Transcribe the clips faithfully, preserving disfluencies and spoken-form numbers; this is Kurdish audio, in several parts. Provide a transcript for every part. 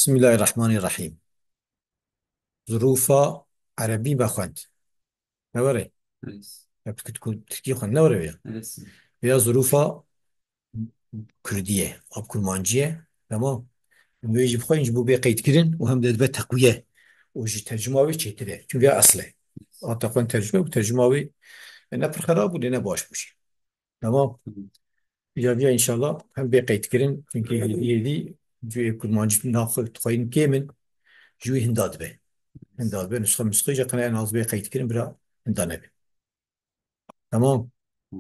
Bismillahirrahmanirrahîm. Zirûfa erebî me xwend. Ne were? Evet. Ya tu, tu tirkî xwend, ne were ya? Evet. Ya zirûfa kurdî ye, ab kurmancî ye. Tamam. Em wê jî bixweyîn ji bo bê qeydkirin û hem de dibe teqwiye. Û ji tercuma wê çêtir e. Çünkü ya esil e. A te xwend tercuma û tercuma wê ne pir xerab bû, ne baş bû jî. Tamam. Hı hı. Ya, ya inşallah hem bê qeydkirin. Çünkü yedi, yedi, cuyê kurmancî naxwe dixweyîn kêm in. Ji wî hinda dibe. Hinda dibe. Nusxe musxe jî qene en az bê qeydkirin bira hinda nebe. Tamam. Hı.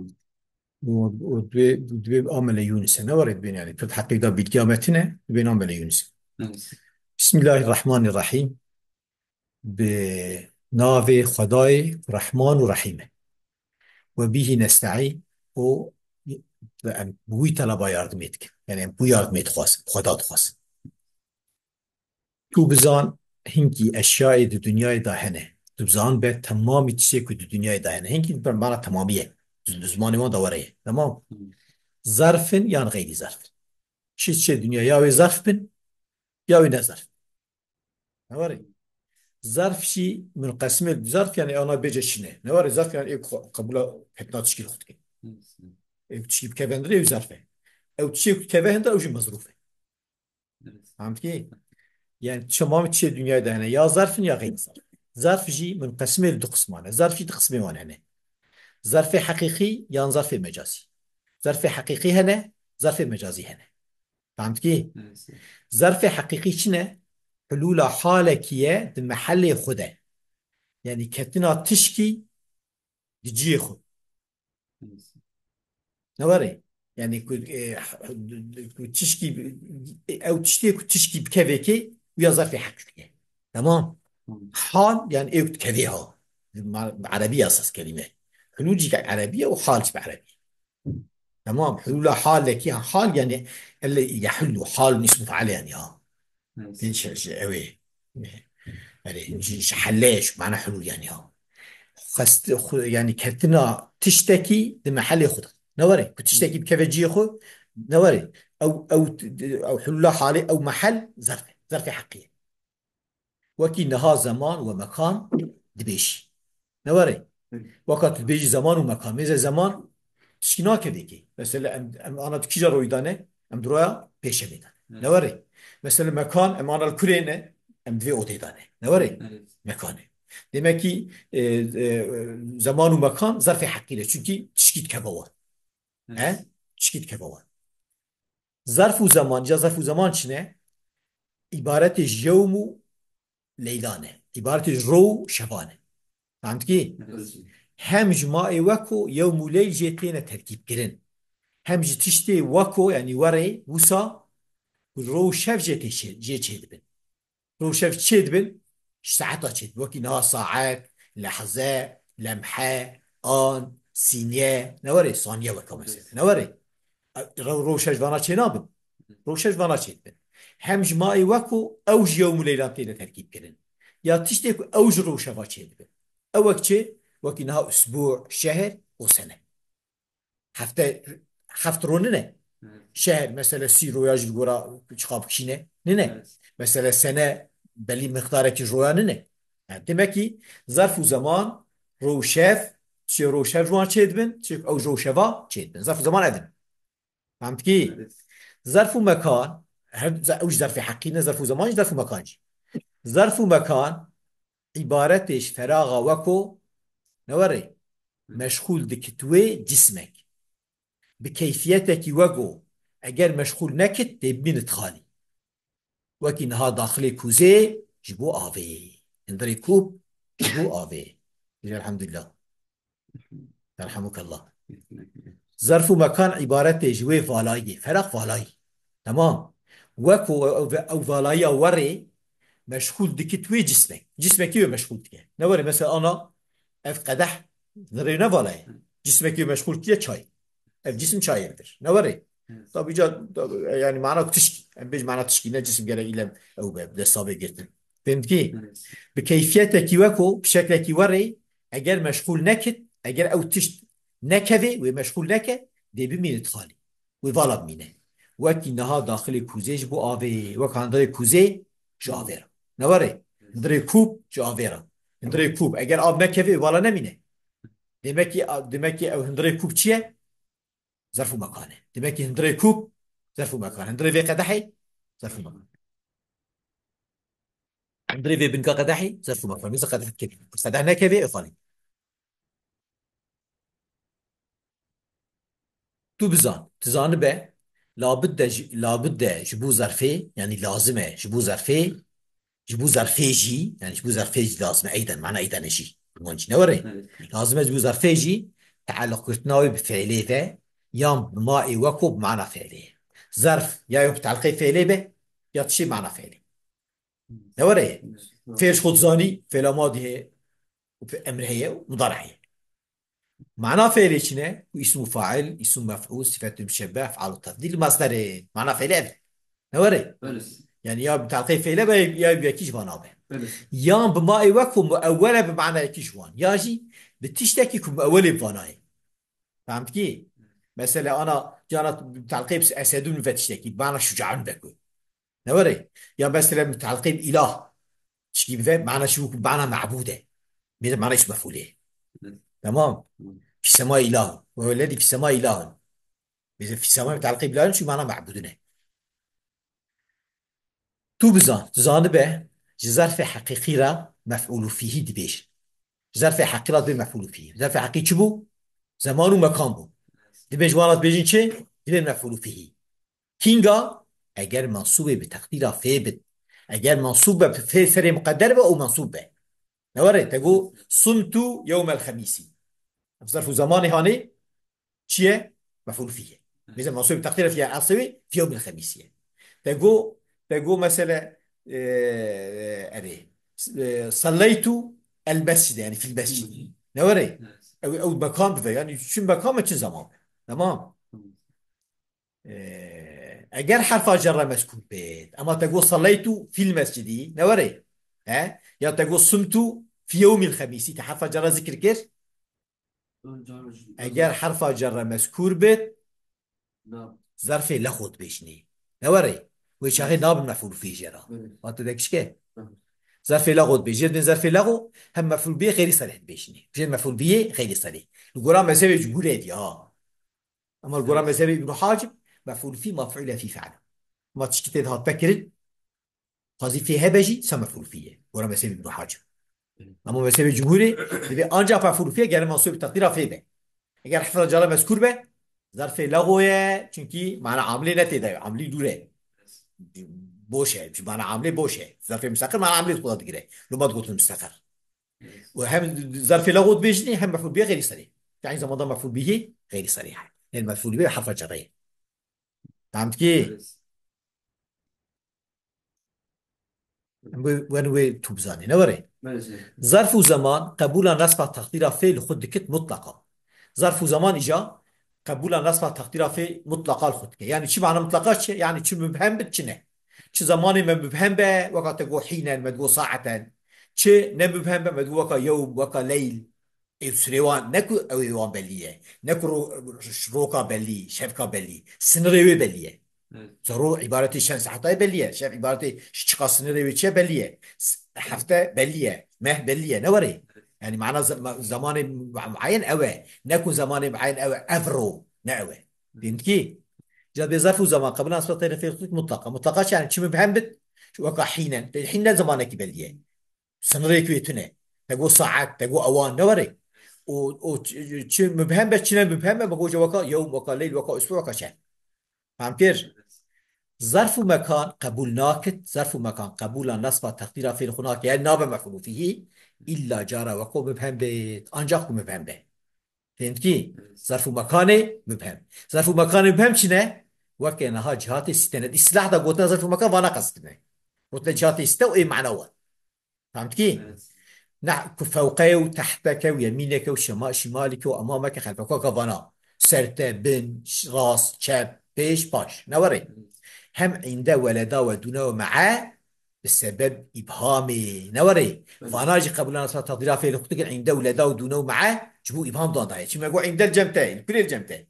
O, o dibê, dibê amele Yunus e. Ne were dibên yani? Pir heqî da bilgiya metine, dibên amele Yunus e. Evet. Bismillahirrahmanirrahim. Bi navê Xwedayê Rehman û Rehîm e. We bihî nesta'în û em bi wî teleba yardimê dikin. Yani em bi wî yardimê dixwazin, bi Xweda dixwazin. Tu bizan hinkî eşyayê di dinyayê de hene. Tu bizan be temamî tiştê ku di dinyayê de hene. Hinkî bi mana temamî ye. Di, di zimanê wan de were ye. Tamam? Hı. Zerfin yan xeyrî zerfin. Şî tiştê dinya ya wê zerf bin, ya wê ne zerf. Ne were? Zerf jî munqesimê zerf yani ana bêce çi ne. Ne were zerf yani ê ku qebûla ketina tişkî xwe dike. Ê ku tişkî bikeve hindir ew zerf e. Ew tiştê ku dikeve hindir ew jî mezrûf e. Evet. Fehmt ki? Yani tamamî tiştê dinyayê de hene. Ya zerf in ya xeyrî zerf. Zerf jî munqesimê li du qisman e. Zerf jî du qismê wan hene. Zerfê heqîqî yan zerfê mecazî. Zerfê heqîqî hene, zerfê mecazî hene. Fehmt ki? Evet. Zerfê heqîqî çi ne? Hulûla halekî ye di mehelê xwe de. Yani ketina tişkî di cihê xwe. Evet. Ne were? Yani ku, e, ku tişkî, ew tiştê ku tişkî bikevê kê, û ya zerfê heqîqî ye. Tamam. Hı. Hal yani ew dikevê ha. Ma-, bi erebî esas kelîme. Hulûl jî bi erebî ye û hal jî bi erebî ye. Tamam, hulûla halekî, ha, hal yani elle yehullu, hal ismu faal yani ha. Evet. Din şey, şey, ew ê. Erê, ji, ji helle, ji mana hulûl yani ha. Xwest, xwe, yani ketina tiştekî di mehelê xwe de. Ne were? Ku tiştekî bikeve cihê xwe, ne were? Ew, ew, ew hulûla halê, ew mehel zerf e. Zerfê heqî ye. Wekî niha zeman we mekan dibêjî. Ne were? Hı. Weka tu dibêjî zeman û mekan. Mêze zeman tişkî nakeve kê. Mesela em, em ana tu kîja royî dane, em di roya pêşemê de. Hı. Ne were? Mesela mekan, em ana li kurê ne, em di vê odê dane. Ne were? Evet. Mekan e. Demek ki, e, e, zeman û mekan zerfê heqî ne. Çünkü tişkî dikeve wan. Evet. He? Tişkî dikeve wan. Zerf û zeman, ca zerf û zeman çi ne? Îbaretê ji yewm û leylan e. Îbaretê ji ro û şevan e. Fehmt ki? Hem ji ma ê weko yewm û leyl jê têne terkîb kirin. Hem ji tiştê weko, yani werê, wisa, ku ro û şev jê tê çê, jê çê dibin. Ro û şev çê dibin? Ji saeta çê dibin. Wekî niha saet, lehze, lemhe, an, sîniye, ne were? Saniye weka mesela. Ne were? Ro, ro û şev vana çê nabin. Ro û şev vana çê dibin. Hem ji ma ê weko ew ji yewm û leylan têne terkîb kirin. Ya tiştê ku ew ji ro û şeva çê dibin. Ew wek çi? Wekî niha usbû, şehr û sene. Hefte, heft ro nine. Evet. Şehr, mesela sî roya jî li gora çiqa bikişîne, nine. Evet. Mesela sene belî miqdarekî ji roya nine. Yani demek ki zerf û zeman, ro û şev, çi ro û şev ji wan çê dibin, çi ew ji ro û şeva çê dibin. Zerf û zeman ev in. Fehmt ki? Evet. Zerf û mekan, her, ew jî zerfê heqî ne, zerf û zeman jî, zerf û mekan jî. Zerf û mekan, îbaretê ji feraxa weko, ne were, meşxûl dikit wê cismek. Bi keyfiyetekî weko, eger meşxûl nekit, tê bimînit xalî. Wekî niha daxilê kûzê ji bo avê. Hindirê kûp ji bo avê. Elhamdulillah. Yerhamukallah. Zerf û mekan îbaretê ji wê valayî, ferax valayî. Temam. Wek û ew, ew valayiya werê meşxûl dikit wê cismek. Cismekî wê meşxûl dike. Ne werê, mesela ana ev qedeh zirê ne valaye. Cismekî wê meşxûl kiriye çay. Ev cisim çayê bitir. Ne werê? Evet. Tabi ca, tabi, yani mana tişkî. Em bêj mana tişkî, ne cisim gerek îlem ew be, desta bê girtin. Fehmkî? Evet. Bi keyfiyetekî weko, bi şeklekî werê, eger meşxûl nekit, eger ew tişt nekevê, wê meşxûl neke, dê bimînit xalî. Wê vala bimîne. Wekî niha daxilê kûzê ji bo avê, wek handirê kûzê ji avê re. Ne were? Hundirê kûb ji avê re. Hundirê kûb. Eger av nekeve, vala nemîne. Demek ki, demek ki ew hundirê kûb çi ye? Zerf û mekan e. Demek ki hundirê kûb, zerf û mekan. Hundirê vê qedehê, zerf û mekan. Hundirê vê binka qedehê, zerf û mekan. Mesela qedeh kevî. Qedeh nekevê, ew xalî. Tu bizan, tu zanibe, labid de ji, labid de ji bo zerfê, yanî lazim e ji bo zerfê, ji bo zerfê jî, yanî ji bo zerfê jî lazim e, eyden, mana eyden e jî. Bi mancî ne were? Evet. Lazim e ji bo zerfê jî tealluq girtina wê bi fiilê ve, yan bi ma ê weko bi mana fiilê. Zerf ya yo bi telqê fiilê be, ya tiştê mana fiilê. Ne were ye? Fiil ji xwe dizanî, fiila madî heye, û fi-, emr heye, û mudare heye. Mana fiilê çi ne? Û îsm û fail, îsm mef'ul, sifetü müşebbeh, ef'alu tefdîl, masderê. Mana fiilê ev. Ne were? Belê. Yani ya bi telqê fiilê be, ya bi yekî ji vana be. Belê. Yan bi ma ê wek ku muewwel e bi mana yekî ji wan. Ya jî bi tiştekî ku muewwelê bi vana ye. Fehm dikî? Mesela ana cana bi telqê bi esedun ve tiştekî, bi mana şucaun be ku. Ne were? Ya mesela bi telqê bi ilah. Tişkî bive, mana çi bû ku mana mebûd e. Bêje mana îsm mef'ulê. Tamam. Fî sema ilahun. Ve huwellezî fî sema ilahun. Bêje fî sema bi telqî bi ilahun çi mana mebûdun e. Tu bizan, tu zanibe, ji zerfê heqîqî re mef'ûlû fîhî dibêjin. Ji zerfê heqî re dibê mef'ûlû fîhî. Zerfê heqî çi bû? Zeman û mekan bû. Dibê ji wan re dibêjin çi? Dibê mef'ûlû fîhî. Kînga? Eger mensûbê bi teqdîra fê bit. Eger mensûb be, fê serê miqeder be û mensûb be. Ne were, te got, sumtu yewmel xemîsî. Ev zerf û zemanê hanê çi ye? Mef'ûl fî ye. Bêje mensûbê bi teqdîra fî ye, eslê wê fî yewmil xemîsî ye. Te got, te got mesele, e, erê, e, selleytu el mescide, yani fil mescidi. Ne were? Ew, ew mekan bive, yani çi mekan me çi zaman be. Tamam. Ee, eger herfa cerre mezkûr bêt, ema te got saleytu fîl mescidî, ne were? He? Ya te got sumtu fî yewmîl xemîsî, te herfa cerre zikir kir? Eger herfa cerre mezkûr bêt, zerfê lexo dibêjinê. Ne were? Wê çaxê nabin mef'ûl fî jê re. Evet. Hat tu dekişke? Evet. Zerfê lexo dibêjê, din zerfê lexo hem mef'ûl biyê xêrî serê dibêjinê. Jê mef'ûl biyê xêrî serê. Li gora mezhebê cumhûrê diye ha. Ama li gora mezhebê Îbnû Hacib, mef'ûl fî mef'ûle fî fe'le. Ama tiştî tê de hat vekirin, qazî fê hebe jî, sa mef'ûl fî ye. Gora mezhebê Îbnû Hacib. Ama mezhebê cumhûrê, dibê ancak mef'ûl fî ye, gere mensûb teqdîra fê be. Eger herfa cerre mezkûr be, zerfê lexo ye, çunkî mana amilê ne tê de, amilî dûr e. Boş e, ji mana amilê boş e. Zerfê musteqir mana amilê xwe digire. Loma digotin musteqir. Û hem zerfê lexo dibêjinê, hem mef'ûl biyê xêrî serê. Di eyn zamanda mef'ûl bihî xêrî serê heye. Ên mef'ûl bihî herfa cerre ye. Fehm dikî? Em wê, wen wê tu bizanî, ne were? Belê. Zerf û zeman qebûla nesba teqdîra fê li xwe dikit mutlaqa. Zerf û zeman îca qebûla nesba teqdîra fê mutlaqa li xwe dike. Yani çi mana mutlaqa çi? Yani çi mubhem bit çi ne? Çi zemanê me mubhem be, weka te got hînen, me digot saeten. Çi ne mubhem be, me digot weka yewm, weka leyl. Ê sirê wan, ne ku ew ê wan belî ye. Ne ku ro-, roka belî, şevka belî. Sinirê wê belî ye. Evet. Zero îbaretê çend saetayê belî ye. Şev îbaretê ji çiqa sinirê wê çi ye belî ye. S-, hefte belî ye. Meh belî ye. Ne were? Yani mana ze-, ma-, zemanê ma-, muayen ew e. Ne ku zemanê muayen ew e. Ev ro. Ne ew e. Fehmî? Ca bê zerf û zeman qebûla nesba teqdîra fê mutlaka. Mutlaka çi yani? Çi mubhem bit? Weka hînen. Hînen zemanekî belî ye. Sinirêk wê tune. Te got saet, te got ewan, ne were? Û, û ç-, çi mubhem be, çi ne mubhem be, me got weka yewm, weka leyl, weka usbû, weka şehr. Fam kir? Zerf û mekan qebûl nakit, zerf û mekan qebûla nesba teqdîra fêl xwe nake, yani nabe mef'ûl fîhî, îlla cara weko mubhem bêt, ancak ku mubhem be. Fehmî? Zerf û mekanê mubhem. Zerf û mekanê mubhem çi ne? Weke niha cihatê sîte ne. Îstilah da gotina zerf û mekan vana qesdine. Gotina cihatê sîte û ê mana wan. Fehmî? Evet. Ne ku fewqe û tehteke û yemîneke û şema-, şimalike û emameke xelfeke, weka vana. Ser te, bin, ş-, rast, çep, pêş, paş. Ne were? Evet. Hem inde weleda we dûne we me'e, bi sebeb îbhamê. Ne were? Evet. Vana jî qebûla nesba teqdîra fêl xwe dikin, inde û leda û dûne û me'e, ji bo îbham dan daye. Çi me got inde li cem te, li kurê li cem te.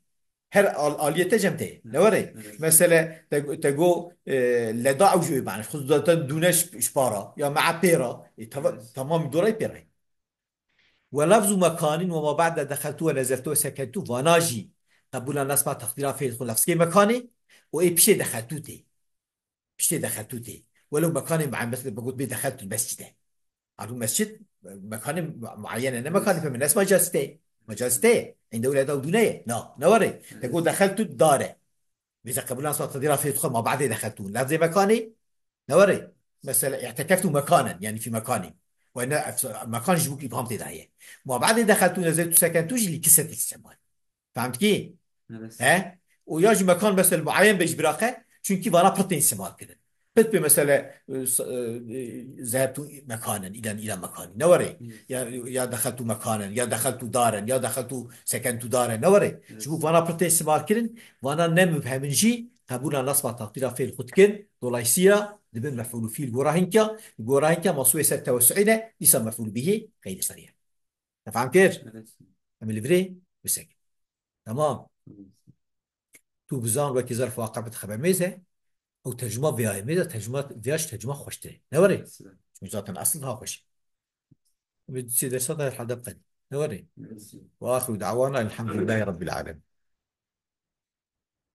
Her al-, aliyê te cem te ye. Ne were? Evet. Mesele te, te go, e, leda ew jî wê mane. Xwe zaten dûne ji, ji para. Ya me'a pêra. E, tava-, Evet. Tamam dorayê pêra ye. Ve lafzu mekanin ve ma ba'de deheltu ve nezeltu ve sekentu vana jî qebûla nesba teqdîra fêl xwe lafzkê mekanê û ê piştê deheltu tê. Piştê deheltu tê. Welew mekanê muayyen, mesela, begot bê deheltu mescide. Alo mescid, mekanê mu-, muayyen e, ne mekanê pe min, nes mecazî tê. Mecazî tê. Inde wile da dûne ye. Na, ne were. Te got deheltu dare. Bêje qebûlan sa tedîra fê dixwe ma ba'dê deheltu. Lafzê mekanê, ne were. Mesela, i'tekeftu mekanen, yani fi mekanin. Ve ne, mekan ji bu ibham tê daye. Ma ba'dê deheltu nezeltu sekentu jî li kiset istemal. Fehmtikî? Evet. He? Û ya jî mekan mesela muayyen be ji biraqe, çünkü vana pir tên istimal kirin. Pir pê mesela, e, s-, e, e, zehebtu mekanen, ilan, ilan mekanin. Ne were? Evet. Ya, ya deheltu mekanen, ya deheltu daren, ya deheltu sekentu daren. Ne were? Evet. Ji bu vana pir tên istimal kirin, vana ne mübhemin jî, qebûla nasba takdîra fêl xwe dikin, dolayısıyla dibin mef'ûlü fiil gora hinka, gora hinka masûyê ser tewessuî ne, dîsa mef'ûlü bihî qeydê ser ye. Te fam kir? Evet. Em li virê bisekin. Tamam. Evet. Tu bizan wekî zerf waqe bit xeber mêze. Ew tercuma vêya ye. Mêze tercuma, vêya ji tercuma xweştir e. Ne were? Mesela. Çünkü zaten asıl daha xweş e. Bi sê dersa da herhalde qedî. Ne were? Evet. Ve axiru da'wana elhamdülillahi rabbil alemin.